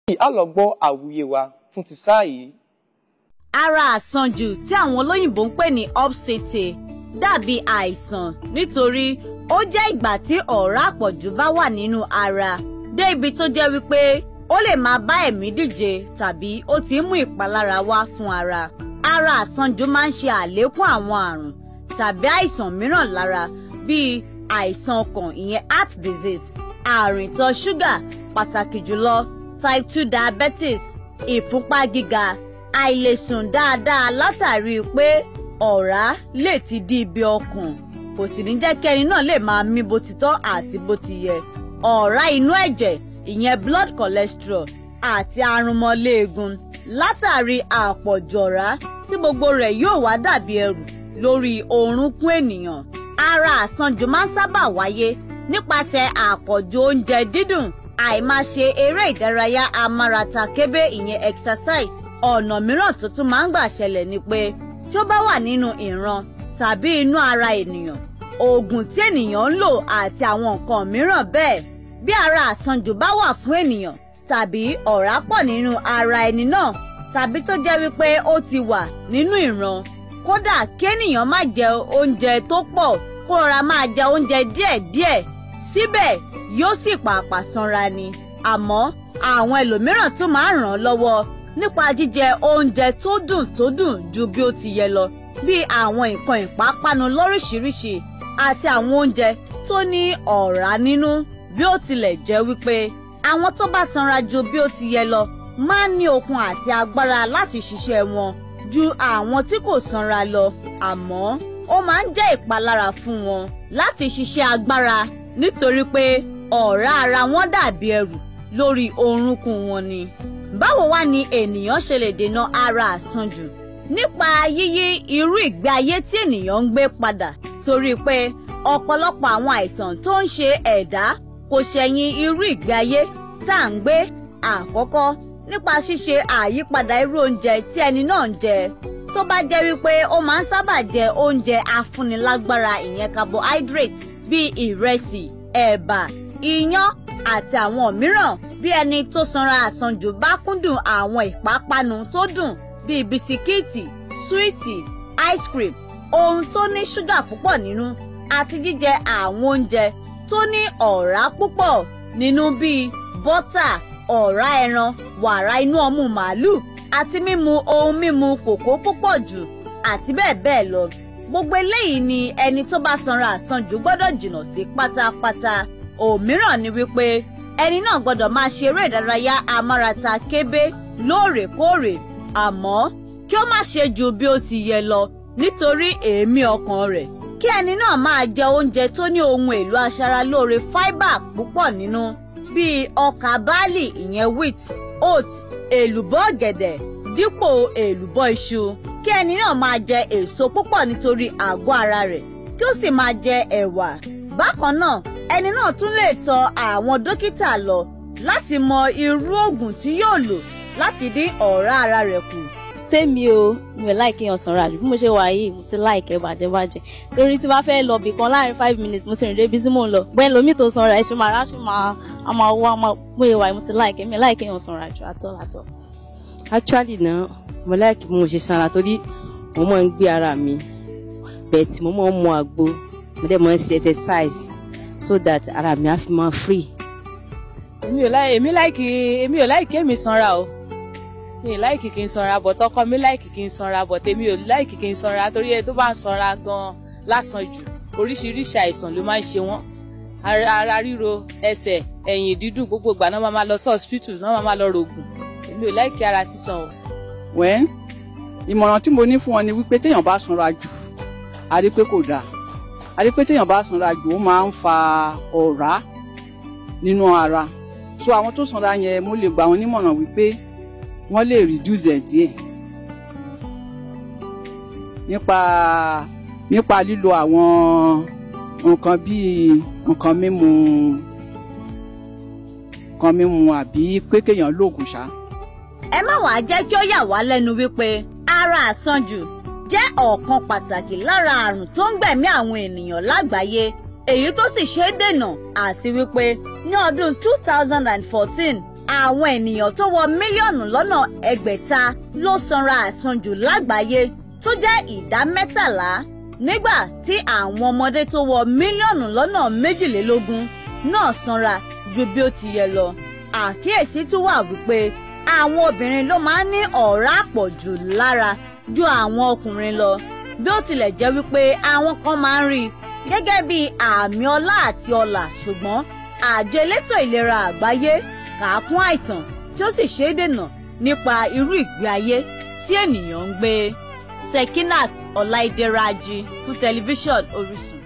A lọ gbọ́ àwíyé wa fún ti sáà yìí. Ara àsanjù tí àwọn olóyìnbó ń pè ní obesity dàbí àìsàn nítorí ó jẹ́ ìgbà tí ọ̀rá àpọ̀jù bá wà nínú ara dé ibi tó jẹ́ wípé ó lè máa bá ẹ̀mí díje tàbí ó ti ń mú ìpalára wá fún ara. Ara àsanjù máa ń ṣe àlékún àwọn àrùn tàbí àìsàn mìíràn lára bíi àìsàn ọkàn, ìyẹn heart disease, àrùn ìtọ̀ ṣúgà, pàtàkì jùlọ type 2 diabetes, ìfúnpá gíga, àìlèsùn dáadáa látàrí pé ọ̀rá lè ti dí ibi ọkàn, kò sì ní jẹ́ kí ẹni náà lè máa mí bó ti tọ́ àti bó ti yẹ, ọ̀rá inú ẹ̀jẹ̀, ìyẹn blood cholesterol, àti arúmọléegun látàrí àpọ̀jù ọ̀rá tí gbogbo rẹ̀ yóò wá dàbí ẹrù lórí orúnkún ènìyàn. Ara àsanjù máa ń sábà wáyé nípasẹ̀ àpọ̀jù oúnjẹ dídùn, àìmáṣe eré ìdárayá amárata kébé, ìyẹn exercise. Ọ̀nà mìíràn tó tún máa ń gbà ṣẹlẹ̀ ni pé tí ó bá wà nínú ìran tàbí inú ara ènìyàn, oògùn tí ènìyàn ń lò àti àwọn nǹkan mìíràn bẹ́ẹ̀. Bí ara àsanjù bá wà fún ènìyàn tàbí ọ̀rá pọ̀ nínú ara ẹni náà tàbí tó jẹ́ wípé ó ti wà nínú ìran, kódà kí ènìyàn má jẹ oúnjẹ tó pọ̀, kó rọra máa jẹ oúnjẹ díẹ̀díẹ̀, síbẹ̀ yóò sì pàpà sanra ni. Àmọ́ àwọn ẹlòmíràn tún máa ń ràn án lọ́wọ́ nípa jíjẹ oúnjẹ tó dùn tó dùn ju bí ó ti yẹ lọ, bí àwọn nǹkan ìpápánu lóríṣiríṣi àti àwọn oúnjẹ tó ní ọ̀rá nínú. Bí ó tilẹ̀ jẹ́ wípé àwọn tó bá sanra ju bí ó ti yẹ lọ máa ń ní okun àti agbára láti ṣiṣẹ́ wọn ju àwọn tí kò sanra lọ, àmọ́ ó máa ń jẹ́ ìpalára fún wọn láti ṣiṣẹ́ agbára nítorí pé ọ̀rá ara wọn dàbí ẹrù lórí orúnkún wọn ni. Báwo wá ni ènìyàn ṣe lè dènà ara àsanjù? Nípa yíyí irú ìgbé ayé tí ènìyàn ń gbé padà, torí pé ọ̀pọ̀lọpọ̀ àwọn àìsàn tó ń ṣe ẹ̀dá kò ṣẹ̀yìn irú ìgbé ayé tá à ń gbé. Àkọ́kọ́, nípa ṣíṣe àyípadà irú oúnjẹ tí ẹni náà ń jẹ. Tó bá jẹ́ wípé ó máa ń sábà jẹ oúnjẹ afúnilágbára, ìyẹn carbohydrate, bíi ìrẹsì, ẹ̀bà, iyán àti àwọn mìíràn, bí ẹni tó sanra àsanjù bá kúndùn àwọn ìpápánu tó dùn bíi bisikíìtì, súwìtì, ice cream, ohun tó ní ṣúgà púpọ̀ nínú, àti jíjẹ àwọn oúnjẹ tó ní ọ̀rá púpọ̀ nínú bíi bọ́tà, ọ̀rá ẹran, wàrà inú ọmú màálù, àti mímu ohun mímu kòkó púpọ̀ jù, àti bẹ́ẹ̀ bẹ́ẹ̀ lọ. Gbogbo eléyìí ni ẹni tó bá sanra àsanjù gbọ́dọ̀ jìnnà sí pátápátá. Òmíràn ni wípé ẹni náà gbọ́dọ̀ máa ṣe eré ìdárayá amárata kébé lóòrèkóòrè, àmọ́ kí ó má ṣe ju bí ó ti yẹ lọ nítorí èémí ọkàn rẹ̀. Kí ẹni náà máa jẹ oúnjẹ tó ní ohun èlò aṣaralóore fáíbà púpọ̀ nínú bíi ọkà báàlì, ìyẹn wheat, oat, èlùbọ́ ọ̀gẹ̀dẹ̀ dípò èlùbọ́ iṣu. Kí ẹni náà máa jẹ èso púpọ̀ nítorí àgọ́ ara rẹ̀, kí ó sì máa jẹ ẹ̀wà. Bákan náà, ẹni náà tún lè tọ̀ àwọn dókítà lọ láti mọ irú oògùn tí yóò lò láti dín ọ̀rá ara rẹ̀ kù. Ṣé mi ò, mi ò like kéèyàn sanra jù. Bí mo ṣe wà yìí, mo ti like ẹ bàjẹ́bàjẹ́, torí tí bá fẹ́ lọ bì kan, láàrin 5 minutes mo ti rìn débi tí mò ń lọ. Bẹ́ẹ̀ lomi tó sanra, ẹ ṣe máa ráṣọ máa a máa wá máa. Mo ṣe wà yìí, mo ti like ẹ. Mi ò like kéèyàn sanra jù àtọ́ àtọ́. Actually náà, mo like bí mo ṣe sanra torí mo máa ń gbé ara mi, but mo máa ń mu àgbo, mo dẹ̀ máa ń ṣe exercise so that ara mi á fi máa free. Èmi ò like, èmi like, èmi ò like èmi sanra o. Mi ò like kí n sanra, but ọkọ mi like kí n sanra, but èmi ò like kí n sanra torí ẹ tó bá ń sanra gan lásán jù, oríṣiríṣi àìsàn ló máa ń ṣe wọ́n: ara ríro, ẹsẹ̀, ẹ̀yìn dídùn. Gbogbo ìgbà náà máa máa lọ sí hospital, náà máa máa lọ rògùn. Èmi ò like ara sísan o. Wẹ́n, ìmọ̀ràn tí mo ní fún wọn ni wípé téèyàn bá sanra jù, a rí pé kò dáa. A rí pé téèyàn bá sanra jù, ó máa ń fa ọ̀rá nínú ara. So àwọn tó sanra yẹn, mo lè gbà wọn nímọ̀ràn wípé wọ́n lè reduce ẹ̀ díẹ̀ nípa lílo àwọn nǹkan bíi nǹkan mímu àbí pé kéèyàn lóògùn ṣá. Ẹ má wàá jẹ́ kí ó yà wá lẹ́nu wípé ara àsanjù jẹ́ ọ̀kan pàtàkì lára àrùn tó ń gbẹ̀mí àwọn ènìyàn lágbàáyé, èyí tó sì ṣe é dènà, àti wípé ní ọdún 2014 Àwọn ènìyàn tó wọ 600,000 ló sanra àsanjù lágbàáyé tó jẹ́ 13%, nígbà tí àwọn ọmọdé tó wọ 22 mílíọ̀nù náà sanra ju bí ó ti yẹ lọ. Àkíyèsí tún wà wípé àwọn obìnrin ló máa ń ní ọ̀rá àpọ̀jù lára ju àwọn ọkùnrin lọ, bí ó tilẹ̀ jẹ́ wípé àwọn kan máa ń rí i gẹ́gẹ́ bí àmì ọlá àti ọlà, ṣùgbọ́n àjọ elétò ìlera àgbáyé kà á kún àìsàn tí ó sì ṣe é dènà nípa irú ìgbé ayé tí ènìyàn ń gbé. Sekinat Ọláìdé Rájí fún tẹlifíṣàn Orísun.